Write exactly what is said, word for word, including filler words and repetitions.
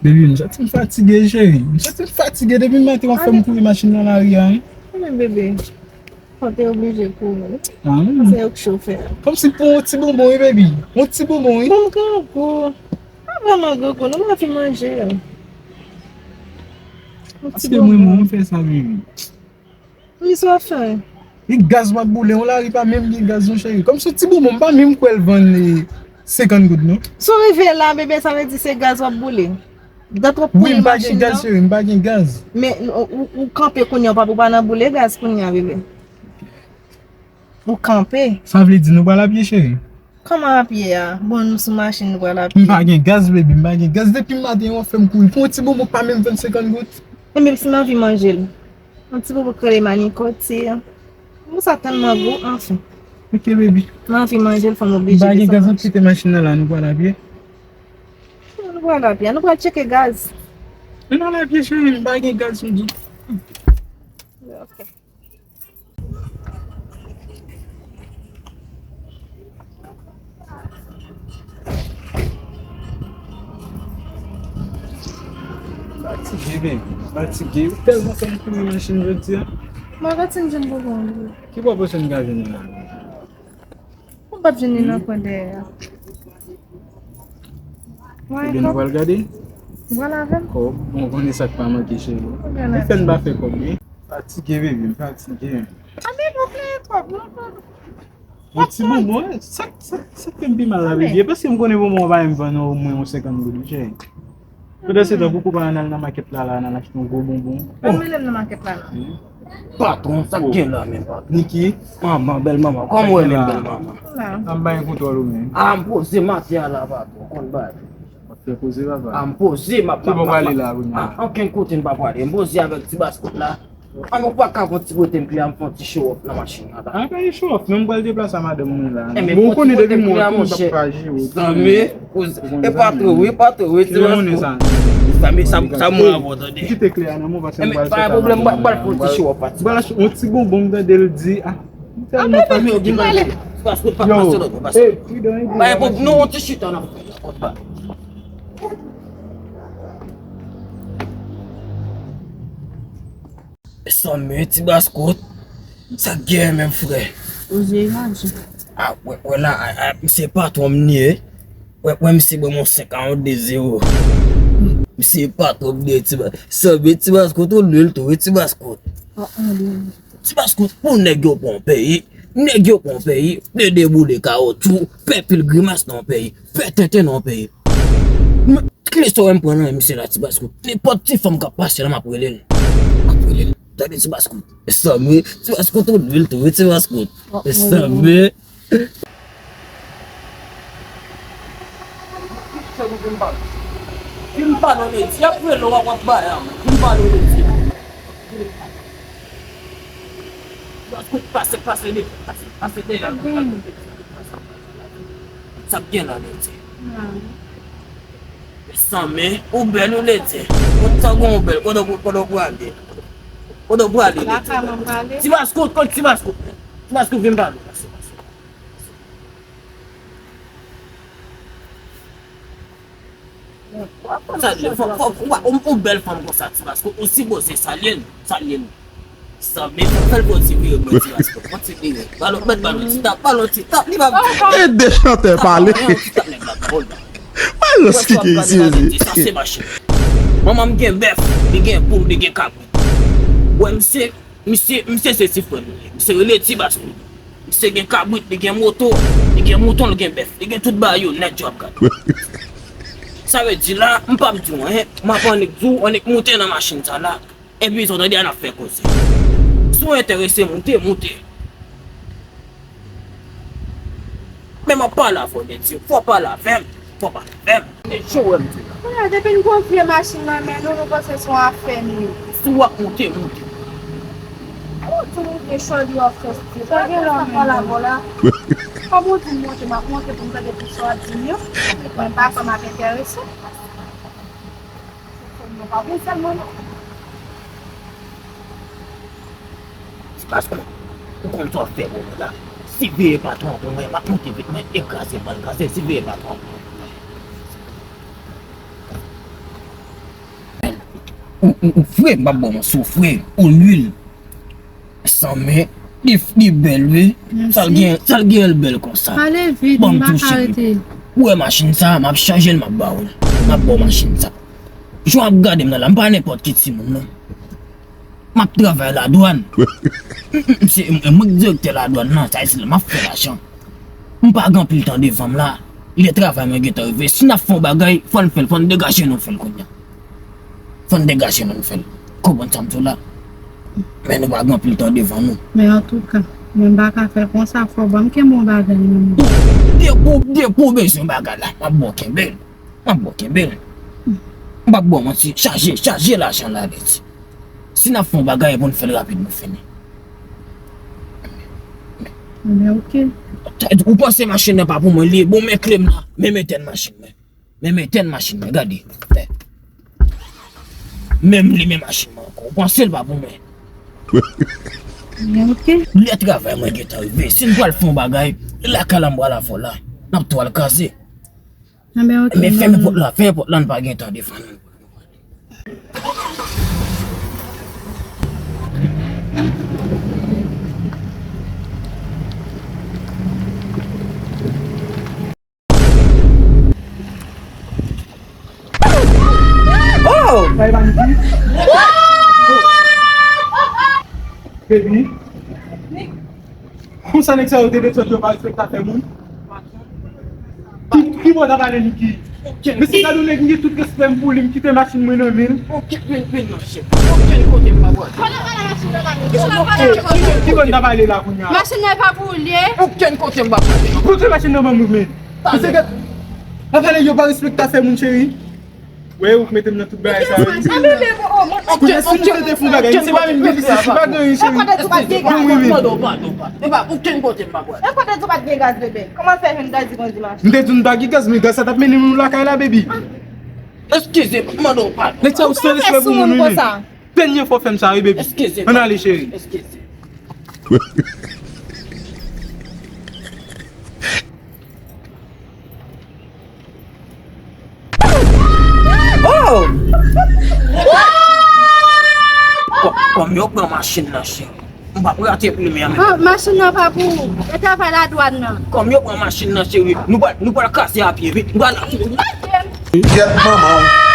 Baby, m santi m fatige, cheri. M santi m fatige depi maten w ap fè m kouri machin nan lari a, wi. Anben, bebe, fò te oblije kouri. Ah, wi. Se yo k chofè a. Kòmsi pou yon ti bonbon, wi, baby. Yon ti bonbon, wi. Bon, m grangou. Pa vrèman grangou, non, m anvi manje. Yon ti bonbon. Paske mwen, mwen, m fè sa, baby. Wi, sa w ap fè? E gaz w ap boule, yon lari pa menm gen gaz non, cheri. Kòmsi ti bonbon, m pa menm kwè l vann e, senkant goud non. Si w rive la, bebe, sa vle di se gaz w ap boule. Dat w ap kouri machin nan. Wi, m pa gen gaz, cheri, m pa gen gaz. Men, ou, ou, ou kanpe kounye a, ou pa, ou pa nan boule gaz kounye a, bebe. Ou kanpe. Sa vle di nou pral a pye, cheri? Kòman a pye a? Bon, nou sou machin, nou pral a pye. M pa gen gaz, baby, m pa gen gaz. Depi maten, w ap fè m kouri. Pou yon ti bonbon pa menm vann senkant goud. Enben, si m anvi manje l. Yon ti bonbon k rele manikote. Bon, sa tèlman gou, anfen. Ok, baby. M anvi manje l, fò m oblije desann machin. M pa gen gaz, m kite machin nan la, nou pral a pye. Nou pral a pye. Nou pral tcheke gaz. Nou pral a pye, cheri, m pa gen gaz, m di. Ok. Fatige, baby. Fatige. Ou tèlman fè m kouri machin jodi a. Mwen pa t fin jwenn bonbon an. Ki pwopozisyon n ka jwenn la? Ou p ap jwenn li nan kwen dèyè a. Ebyen, nou pral gade? Ou pral avè m? Kòb, bon, ou konnen sa k pa manke, cheri. Ou pral avè m. Ou fè n pa fè kòb, wi. Fatige, baby, m fatige. A, men, ou fè kòb, non, kòb. Yon ti bonbon, wi. Sa, sa, sa k fè m pi mal la, baby, e paske m konnen bonbon an pa menm vann omwen yon senkant goud, wi, cheri. Pandan se tan, koukou pa ann al nan makèt la, la, ann al achte yon gwo bonbon. Pa mele m nan makèt la, non. Patwon, sa k gen la menm, patwon? Niki, manman, bèl manman. Kòman w ye menm, bèl manman? Sa m bay kontwòl ou menm. A, m poze maten an la, patwon. Konn bagay. W ap fè poze, papa. A, m poze, m ap, m ap, m ap, m ap, a, ankenn kote m pa prale. M poze avèk ti baskèt la. A, mwen pa ka fè yon ti kote m klè, m fè yon ti show off nan machin nan la. A, pa gen show off, non, m pral deplase a madanm mwen la. Enben, bon, ou konnen depi mwen, monchè, zanmi, e pa twò, wi, pa twò, wi, ti baskèt. Zanmi, sa, sa mwen avè w, tande. Kite klè a nan men w, paske m pral fè travay la. Enben, pa gen pwoblèm, m pral, m pral fè yon ti show off, pa ti. M pral achte yon ti bonbon, m tande l di, a, m tèlman fatige. Ti baskèt, pa pase lòt bò, pase lòt bò. Pa gen pwoblèm, non, yon ti chita nan kòt ba. Sa men ti baskèt. Sa k gen menm, frè? Oze imajin. A, wè, wè la, a, a, misye patwon m li ye. Wè, wè, misye ban m yon senk a yon de zewo. Misye patwon m li ye, ti ba-, sa men ti baskèt, ou lwe l tou, wi, ti baskèt. Ti baskèt, pou nèg yo pran yon peyi, nèg yo pran yon peyi, de deboule kawotchou, fè pil grimas nan yon peyi, fè tenten nan yon peyi. Men, kilè sa w wè m pran nan men misye la, ti baskèt? Nenpòt ti fanm k ap pase la, m ap rele l. M ap rele l. Tande ti baskèt. Sa men, ti baskèt, ou lwe l tou, wi, ti baskèt. Sa men. Vin pale w, Ledi. Y ap rele w, w ap bay a. Vin pale w, Ledi. Pase, pase, pase, pase, pase dèyè. Sa k gen la, Ledi? Sa men, ou bèl, ou Ledi. Kote sa gen ou bèl? Kote w, kote w prale? Kote w prale, Ledi? Ti baskèt, kote ti baskèt? Ti baskèt, vin pale. Sa, fò, fò, fò, ou, ou bèl fanm konsa, ti baskèt, ou sipoze salye l, salye l. Sa, men fò, fè l fè yon ti vire, men ti baskèt, fè yon ti vire. Balon, mèt balon, ti tap, balon, ti tap, li pa vire. E de chantè pale. Tap, yon ti tap, nèg la, bon. Balon, ki ke isi, isi. Sa, se mache. Manman m gen bèf, li gen poul, li gen kabrit. Wè, misye, Misye, misye se ti frè m li ye. Misye rele Ti Baskèt. Misye gen kabrit, li gen moto, li gen mouton, li gen bèf, li gen tout bagay yo nèt, yo ap gade. Sa vle di la, m p ap di w anyen, m ap annik di w, annik moute nan machin sa la. Epi sa w tande a n ap fè koze. Si w enterese, moute, moute. Men m ap pale avè w, Ledi. Fò w pale avè m. Fò w pale avè m. E cho wè m di la. Mwen, depi n pran vye machin nan men nou, nou panse se yon afè n ye. Si w ap moute, moute. Ou di w gen chòdi w ap fè stil. Sa gen lè w menm. Kòm ou di m monte, m ap monte pou m tande tout sa w ap di m yo. Mwen pa kwè m ap enterese. Mwen pa pou sèlman non. Ti Baskèt, ou konn sa w ap fè pou mwen la. Siveye patwon pou mwen, m ap monte vit, mwen ekraze, m pral kraze, siveye patwon pou mwen. Ou, ou, ou fre, m p ap ba w manti, ou fre, ou nwil. San men, li, li bèl, wi. Sa l gen, sa l gen, l bèl konsa. Pale vit, m pa ka rete. Ou wè machin sa, m ap chanje l, m ap ba w l. M ap ba w machin sa. Jan w ap gade m nan la, m pa nenpòt ki timoun, non. M ap travay ladwàn. M, m, m se, m, mwen k direktè ladwàn nan, sa vle di la, m ap fè lajan. M pa gen anpil tan devan m la. Lè travay mwen gentan rive. Si n ap fè yon bagay, fò n fè l, fò n degaje nou fè l kounye a. Fò n degaje nou fè l. Konprann sa m di w la? Men nou pa gen anpil tan devan nou. Men antouka, mwen m pa ka fè l konsa, fò ban m kenbe yon bagay nan men. Depi, depi w bezwen bagay la, m ap ba w kenbe l. M ap ba w kenbe l. M p ap ba w manti. Chaje, chaje lajan la, Leti. Si n ap fè yon bagay, pou n fè l rapid, nou fini. Men oke. Ou panse machin nan pa pou mwen li ye? Bon, men kle m la. Men men tèn machin mwen. Men men tèn machin mwen, gade. Men m li men machin mwen ankò. Ou panse l pa pou mwen? Men oke. Lè travay mwen gentan rive. Si n pral fè yon bagay, lakay la m pral avè w la. N ap tou al kraze. Anben, oke. Men fèmen pòt la, fèmen pòt la, n pa gen tan defann nou. Oh! Sa e pa Niki? Baby. Konsa nèg sa yo te desann yo pa respekte afè moun. Ki, ki bò w t ap ale Niki? Men se gade yon nèg m gen tout respè m pou li, m kite machin mwen nan men l. Okenn, men, men non chèf. Okenn kote m pa pral. Ki bò n t ap ale la kounye a? Machin nan pa pou li. Okenn kote m pa pral. Pote machin nan ban mwen men. Men se gade. Afè nèg yo pa respekte afè moun cheri. Wè ou k mete m nan tout bagay sa yo. Kounye a si m te fè yon bagay, se pa menm bebe, se pa gen anyen cheri. Bon, wi, wi. Mande w padon, padon, padon. E pa okenn kote m pa pral. E pa te di w pa t gen gaz, bebe. Kòman fè jwenn gaz li konn di machin? M te di w m pa gen gaz, men gaz sa t ap mennen nou lakay la, baby. Eskize m, mande w padon. Nèg sa yo san respè pou moun, wi, men. Dènye fwa w fè m sa, wi, baby. Eskize m. Ann ale, cheri. Eskize. Oh! Kò-, kòm yo pran machin nan, cheri. M p ap rate premye a, men. Oh, machin nan pa pou ou. E travay ladwàn nan. Kòm yo pran machin nan, cheri. Nou pral, nou pral kraze a pye, wi. Nou pral. Gyèt manman w.